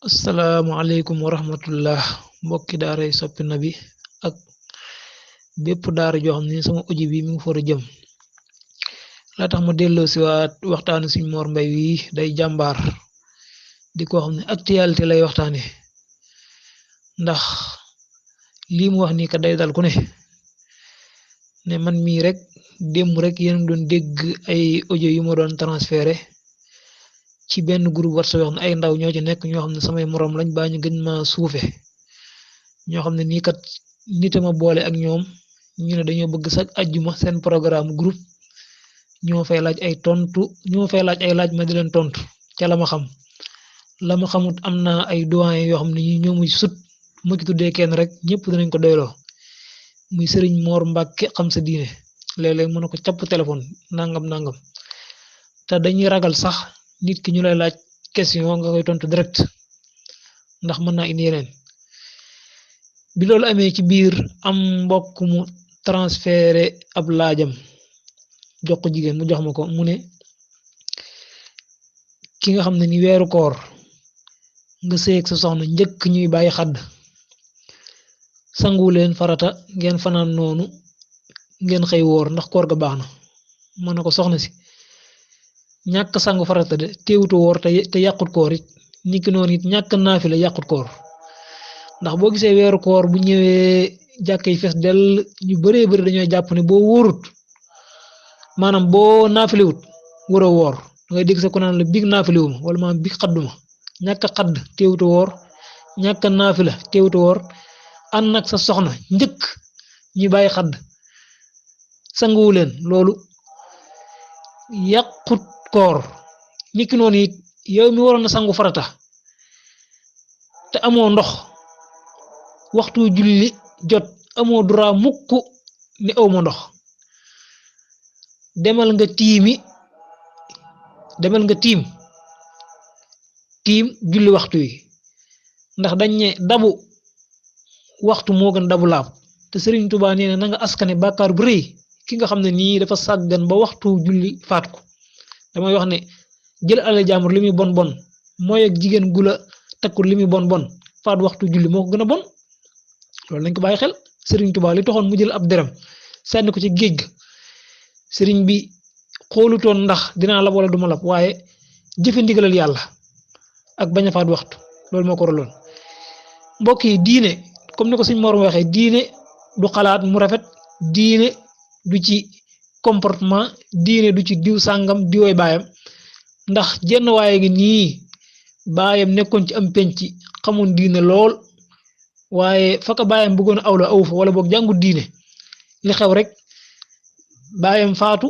asalaamaaleykum wa rahmatullah mbokki daara yi soppi na bi ak bépp daara joo xam ne sama audio bi mi ngi for a jëm la tax ma delloo si waat waxtaanu Sëriñ Mor Mbay wi day jàmbaar di ko xam ne actualité lay waxtaane ndax lii mu wax nii ka day dal ku ne man mii rek démb rek yéen doon dégg ay audio yu ma doon transféré ci benn groupe WhatsApp yoo xam ne ay ndaw ñoo ci nekk ñoo xam ne samay moroom lañ baa ñu gën ma suufe ñoo xam ne nii kat nit a ma boole ak ñoom ñu ne dañoo bëgg sax ajjuma seen programme groupe ñoo fay laaj ay laaj ma di leen tontu ca la ma xamut am na ay doyen yoo xam ne ñi ñoo muy sut mu ci tuddee kenn rek ñëpp danañ ko doyloo muy Sëriñ Mor Mbàkke xam sa diine léeg-léeg mën na ko capp téléphone nangam te dañuy ragal sax nit ki ñu lay laaj question nga koy tontu direct ndax mën naa indi yeneen bi loolu amee ci biir am mbokk mu transféré ab laajam jox ko jigéen mu jox ma ko mu ne ki nga xam ne ni weeru koor nga sëy ak sa soxna njëkk ñuy bàyyi xadd sangu leen farata ngeen fanaan noonu ngeen xëy woor ndax koor ga baax na mën na ko soxna si ñàkk sangu farata de teewutu woor te yàqut koor it niki noonu it ñàkk naafila yàqut koor ndax boo gisee weeru koor bu ñëwee jàkk yi fees dell ñu bëree bëri dañoo jàpp ne boo wóorut maanaam boo naafiliwut war a woor dangay dégg sa ko naan la big naafiliwuma wala maanaam big xadduma ñàkk xadd teewutu woor ñàkk naafila teewutu woor ànd nag sa soxna njëkk ñu bàyyi xadd sanguwu leen loolu yàqut koor niki noonu it yow mi waroon na sangu farata te amoo ndox waxtu julli jot amoo droit mukk ni awma ndox demal nga tiim julli waxtu yi ndax dañ ne dabu waxtu moo gën dabu laab te Sëriñ Tuubaa nee na nga askane bàkkaar bu rëy ki nga xam ne nii dafa sàggan ba waxtu julli faat ko damay wax ne jël alal jaambur li muy bon mooy ak jigéen gu la takkul li muy bon faat waxtu julli moo ko gën a bon loolu nañ ko bàyyi xel Sëriñ Tuubaa li taxoon mu jël ab derem sànni ko ci géej ga sëriñ bi xoolutoon ndax dinaa lab wala duma lab waaye jëfe ndigalal yàlla ak bañ a faat waxtu loolu moo ko roloon mbokk yi diine comme ni ko Sëriñ Mor waxee diine du xalaat mu rafet diine du ci comportement diine du ci diw sàngam diwooy baayam ndax jenn waaye ngi nii baayam nekkoon ci am penc xamoon diine lool waaye fa ko baayam bëggoon a awla aw fa wala boog jàngut diine li xew rek baayam faatu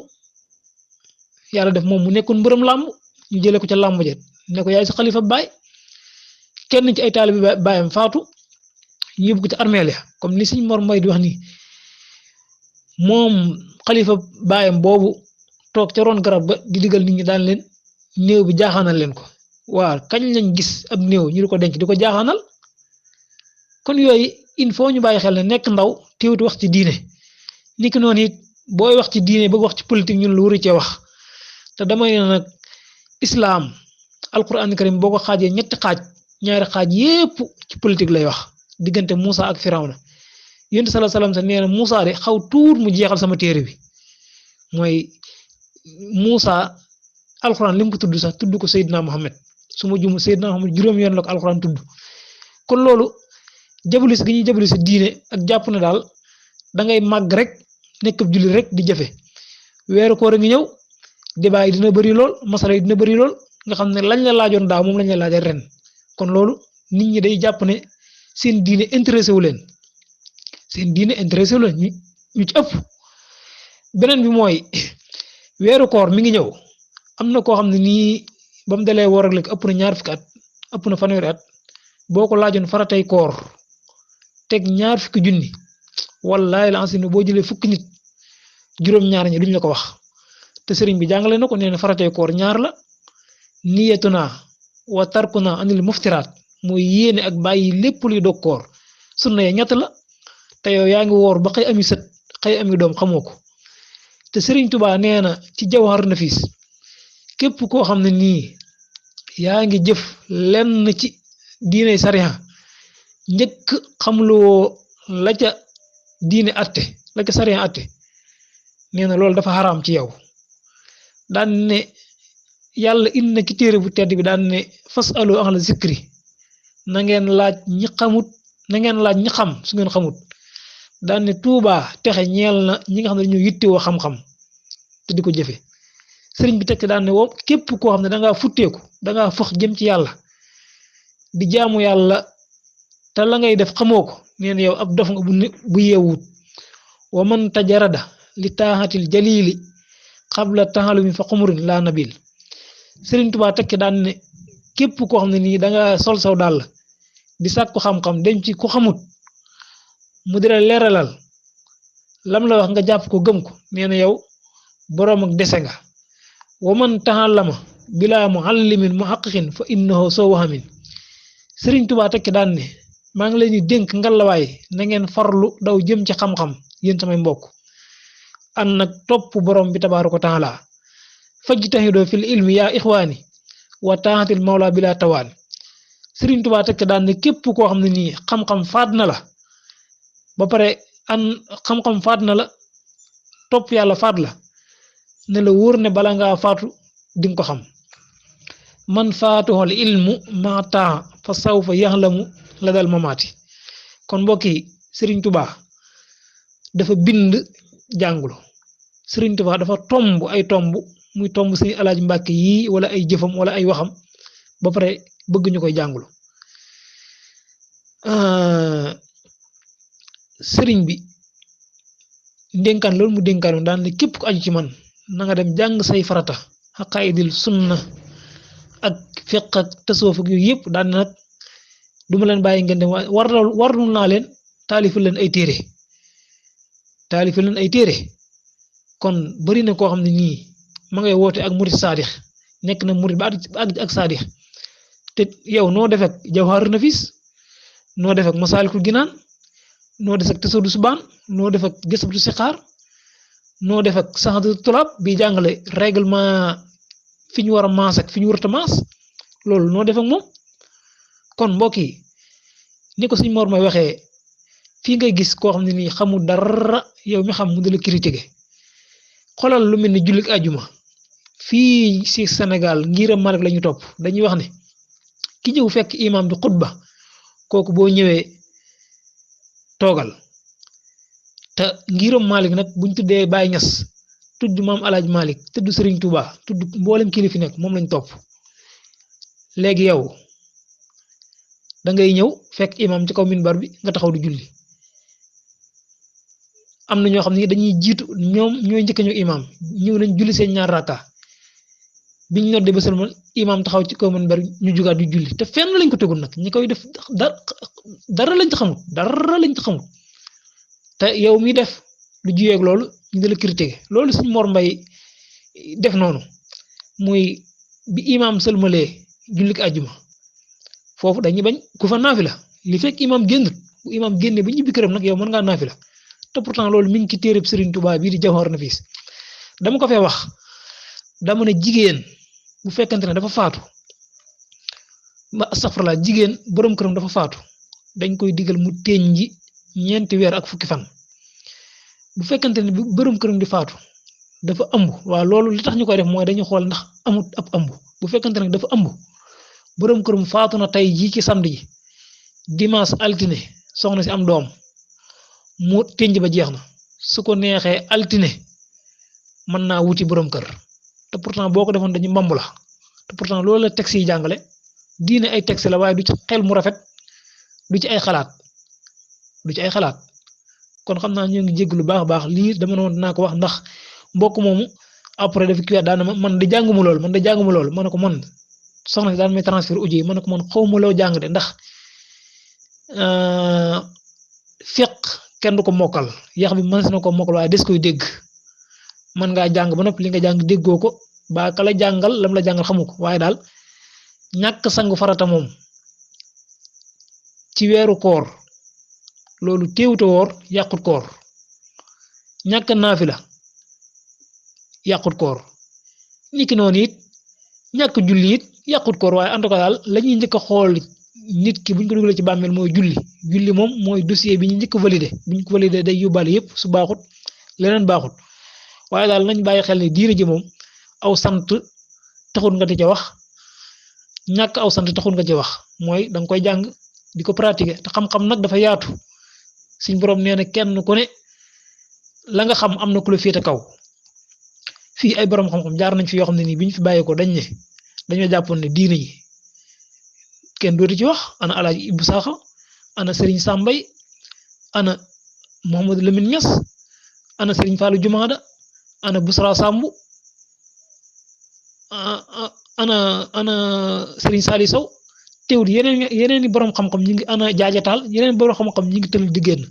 yàlla def moom mu nekkoon mbërëm làmb ñu jëlee ko ca làmb ja ne ko yaay sa xalifa baay kenn ci ay taalibe baayam faatu ñu yóbbu ko ci armeel ya comme ni Sëriñ Mor Mbay di wax nii moom xalifa baayam boobu toog ca roon garab ga di digal nit ñi daan leen néew bi jaaxaanal leen ko waaw kañ lañ gis ab néew ñu di ko denc di ko jaaxaanal kon yooyu il faut ñu bàyyi xel ne nekk ndaw teewut wax ci diine niki noonu it booy wax ci diine bëgg wax ci politique ñun lu wuri cee wax te damay ne nag islaam alquran karim boo ko xaajee ñetti xaaj ñaari xaaj yépp ci politique lay wax diggante Moussa ak Firawna yonent sallallahu alayhi wasallam sa nee na Moussa de xaw tuut mu jeexal sama téere bi mooy Moussa alxuraan li mu ko tudd sax tudd ko Seydina Muhammad su ma juum Seydina Muhammad juróom yoon la ko alxuraan tudd kon loolu jabalis gi ñuy jabalis diine ak jàpp ne daal da ngay màgg rek nekk ab julli rek di jafe weeru koor a ngi ñëw débat yi dina bëri lool masala yi dina bëri lool nga xam ne lañ la laajoon daaw moom lañ la laajal ren kon loolu nit ñi day jàpp ne seen diine intéressé wu leen ñu ci ëpp beneen bi mooy weeru koor mi ngi ñëw am na koo xam ne nii ba mu dalee woor ak léegi ëpp na ñaar fukki at ëpp na fanweeri at boo ko laajoon faratay koor teg ñaar fukki junni wallaahi la ansina boo jëlee fukki nit juróom-ñaar ñi duñ la ko wax te sëriñ bi jàngale na ko nee na faratay koor ñaar la niyatuna wa tarkuna anil muftiraat mooy yéene ak bàyyi lépp luy dog koor sunna ya ñett la te yow yaa ngi woor ba xëy ami sët xëy ami doom xamoo ko te Sëriñ Tuubaa nee na ci Jawhar Nafis képp koo xam ne nii yaa ngi jëf lenn ci diine sariya njëkk xamloo la ca diine atte la ca sariya atte nee na loolu dafa xaraam ci yow daan ne yàlla indi na ci téere bu tedd bi daan ne fasalu ahla zikri na ngeen laaj ñi xamut na ngeen laaj ñi xam su ngeen xamut daan ne tuubaa texe ñeel na ñi nga xam ne dañoo yittewoo xam-xam te di ko jëfe sëriñ bi tekk daan ne woo képp koo xam ne dangaa futteeku dangaa fëx jëm ci yàlla di jaamu yàlla te la ngay def xamoo ko nee na yow ab dof nga bu yeewut wa man tajarada li taaxatil jalili xabla taxalumi fa xumurin laa nabil sëriñ Tuubaa tekk daan ne képp koo xam ne nii danga sol saw dàll di sàkku xam-xam dem ci ku xamut mu di la leeralal lam la wax nga jàpp ko gëm ko nee na yow boroom ak dese nga wa man taxallama bilaa muallimin muhaqqiqin fa innahu soo wahamin sëriñ Tuubaa tekki daan ne maa ngi leen di dénk ngalawaay na ngeen farlu daw jëm ci xam-xam yéen samay mbokk ànd nag topp borom bi tabaaraka wa taala fajtahidoo fil ilmi yaa ixwaani wa taaxatil mawla bilaa tawaan sëriñ Tuubaa tekki daan ne képp koo xam ne nii xam-xam faat na la ba pare xam-xam faat na la topp yàlla faat la ne la wóor ne bala ngaa faatu di nga ko xam man faatuhul ilmu maataa fa sawfa yaxlamu la dal mamaati kon mbokk yi sëriñ Tuubaa dafa bind jàngulu sëriñ Tuubaa dafa tomb ay tomb muy tomb sëriñ Alaaji Mbàkke yii wala ay jëfam wala ay waxam ba pare bëgg ñu koy jàngulu sëriñ bi ndénkaan loolu mu dénkaanu daan ne képp ku aju ci man na nga dem jàng say farata xaqaayidil sunna ak fiq ak tasawuf ak yooyu yëpp daan nag du ma leen bàyyi ngeen dem warlu naa leen taalifal leen ay téere kon bari na koo xam ne nii ma ngay woote ak murid saadix nekk na murid ba ak saadix te yow noo def ak jawharu nafis noo def ak masaalikul ginaan noo def ak tasawudu subaan noo def ak gësabtu sixaar noo def ak saxadu tulaab bi jàngale règlement fi ñu war a maas ak fi ñu warut a maas loolu noo def ak moom kon mbokk yi ni ko suñ Mor may waxee fii ngay gis koo xam ne nii xamul dara yow mi xam mu di la critiquer xoolal lu mel ni jullit ajuma fii ci Sénégal ngiram Malik la ñu topp dañuy wax ne ki ñëw fekk imam bi xutba kooku boo ñëwee toogal te ngiram Malik nag buñ tuddee Baay Ñas tudd maam Alaaji Malik tudd Sëriñ Tuubaa tudd mboolem kilifa nekk moom lañ topp léegi yow da ngay ñëw fekk imam ci kaw minbar bi nga taxaw di julli am na ñoo xam ne dañuy jiitu ñoom ñooy njëkk ñëw imam ñëw nañ julli seen ñaar rakka biñ noddee ba sëlmal imam taxaw ci kaw minbar ñu jugaat di julli te fenn lañ ko tegul nag ñi koy def dara lañ ci xamut te yow mi def lu jiyeeg loolu ñu di la critiquer loolu suñ Mor Mbay def noonu muy bi imam sëlmalee jullik àjjuma foofu dañuy bañ ku fa naafila li fekk imam génnut bu imam génnee ba ñibbi këram nag yow mën ngaa naafila te pourtant loolu mi ngi ci téereb Serigne Touba bii di Jawhar Nafis dama ko fee wax dama ne jigéen bu fekkante ne dafa faatu astaghfirullah jigéen borom këram dafa faatu dañ koy digal mu teeñ ji 4 weer ak fukki fan bu fekkante ne bi borom këram di faatu dafa ëmb waaw loolu li tax ñu koy def mooy dañuy xool ndax amut ab ëmb bu fekkante ne dafa ëmb borom këram faatu na tey jii ci samedi ji dimanche altine soxna si am doom mu teeñ ba jeex na su ko neexee altine mën naa wuti borom kër te pourtant boo ko defoon dañu mbamb la te pourtant loolu la texte yi jàngale diine ay texte la waaye du ci xel mu rafet du ci ay xalaat kon xam naa ñoo ngi jégg lu baax a baax lii dama noonu dinaa ko wax ndax mbokk moomu après dafa kii daana man de jànguma lool ma ne ko man soxna si daan may transfert audio yi ma ne ko man xawma loo jàng de ndax fiq kenn du ko mokkal yax bi mën na ko mokkal waaye des koy dégg mën ngaa jàng ba noppi li nga jàng déggoo ko ba ka la jàngal lam la jàngal xamu ko waaye daal ñàkk sangu farata moom ci weeru koor loolu teewute woor yàqut koor ñàkk naafila yàqut koor niki noonu it ñàkk julli it yàqut koor waaye en tout cas daal la ñuy njëkk a xool nit ki buñ ko dugalee ci bàmmeel mooy julli moom mooy dossier bi ñu njëkk validé buñ ko validé day yóbbaale yëpp su baaxut leneen baaxut waaye daal nañ bàyyi xel ne diine ji moom aw sant taxul nga di ca wax ñàkk aw sant taxul nga ci wax mooy da nga koy jàng di ko pratiquer te xam-xam nag dafa yaatu suñ borom nee na kenn ku ne la nga xam am na ku la féete kaw fii ay borom xam-xam jaar nañ fi yoo xam ne nii bi ñu fi bàyyeekoo dañoo jàppoon ne diine yi kenn dootu ci wax ana Alaaji Ibou Sakho ana Serigne Sambay ana Mouhamadou Lamine Niass ana Serigne Fallou Jumaada ana Bousra Sambu ana Serigne Sali Sow teewul yeneen i borom xam-xam ñi ngi ana jaajataal yeneen borom xam-xam ñi ngi tëll di génn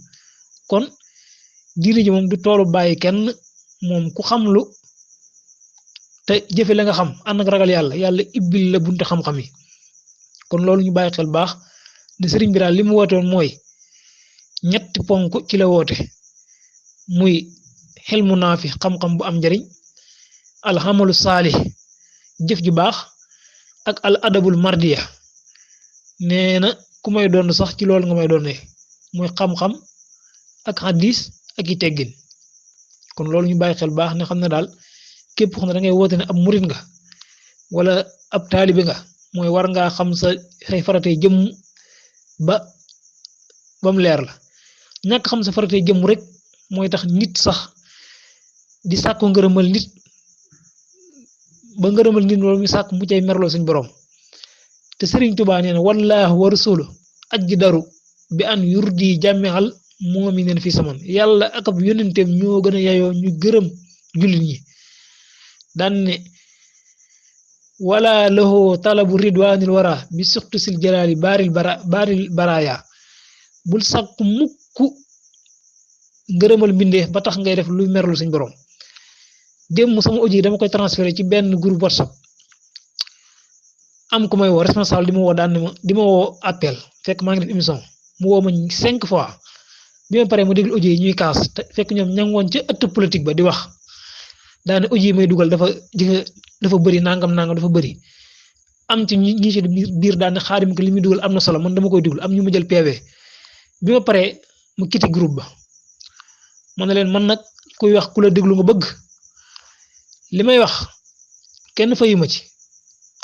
kon diine ji moom du toolu bàyyi kenn moom ku xam lu te jëfe la nga xam ànd ak ragal yàlla ibbil la bunte xam-xam yi kon loolu ñu bàyyi xel baax ne sëriñ bi daal li mu woote woon mooy ñetti ponk ci la woote muy xel mu naafi xam-xam bu am njariñ alxamalu saalih jëf ju baax ak al adabul mardiya nee na ku may doon sax ci loolu nga may doonee muy xam-xam ak hadis ak i teggin kon loolu ñu bàyyi xel baax ne xam ne daal képp xam ne da ngay woote ne ab murit nga wala ab taalibe nga mooy war ngaa xam say faratee jëmm ba mu leer la ñàkk xam sa faratee jëmm rek mooy tax nit sax di sàkku ngërëmal nit ba ngërëmal nit loolu mi sàkk mu cay merloo suñ borom te Sëriñ Tuubaa nee na wallaahu wa rasulu ajdaru bi an yurdi jàmmeal mu'minin fi saman yàlla ak ab yónenteem ñoo gën a yayoo ñu gërëm jullit ñi daan ne wala lahu talabu ridwanil wara bi suxtu sil jalaali baaril baraya bul sàkku mukk ngërëmal mbindee ba tax ngay def lu merlu suñ borom démb sama audio dama koy transféré ci benn groupe WhatsApp am ku may woo responsable di ma woo daan ne ma di ma woo appel fekk maa ngi def émission mu woo ma 5 fois bi ma paree mu déglu audio yi ñuy kaas te fekk ñoom ña ngi woon ca ëtt politique ba di wax daane audio yi may dugal dafa bëri nangam dafa bëri am ci ñi ci biir daan ne Xaadim ko li muy dugal am na solo man dama koy dugul am ñu ma jël PV bi ma paree mu quitté groupe ba man na leen man nag kuy wax ku la déglu nga bëgg li may wax kenn fayu ma ci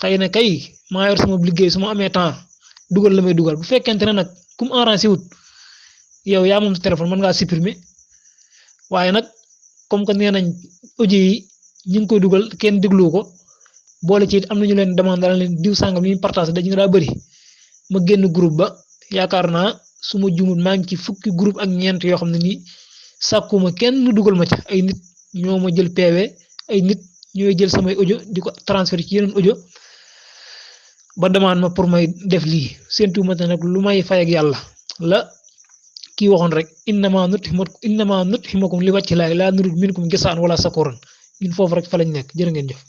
xëy na kay maa yor sama liggéey su ma amee temps dugal la may dugal bu fekkente ne nag ku mu arrangé wut yow yaa moom sa téléphone mën ngaa supprimer waaye nag comme que nee nañ audio yi ñu ngi koy dugal kenn déglu ko boole ci am nañu leen demande daal leen diw sàngam li ñu partage dañu daa bëri ma génn groupe ba yaakaar naa su ma juumut maa ngi ci fukki groupe ak ñeent yoo xam ne nii sàkkuma kenn dugal ma ca ay nit ñoo ma jël PV ay nit ñooy jël samay audio di ko transféré ci yeneen audio ba demande ma pour may def lii séntu ma nag lu may fay ak yàlla la kii waxoon rek innama nut'imukum li wajhi llaahi laa nuriidu minkum jazaa'an wala shakuuran ñun foofu rek fa lañ nekk jërë ngeen jëf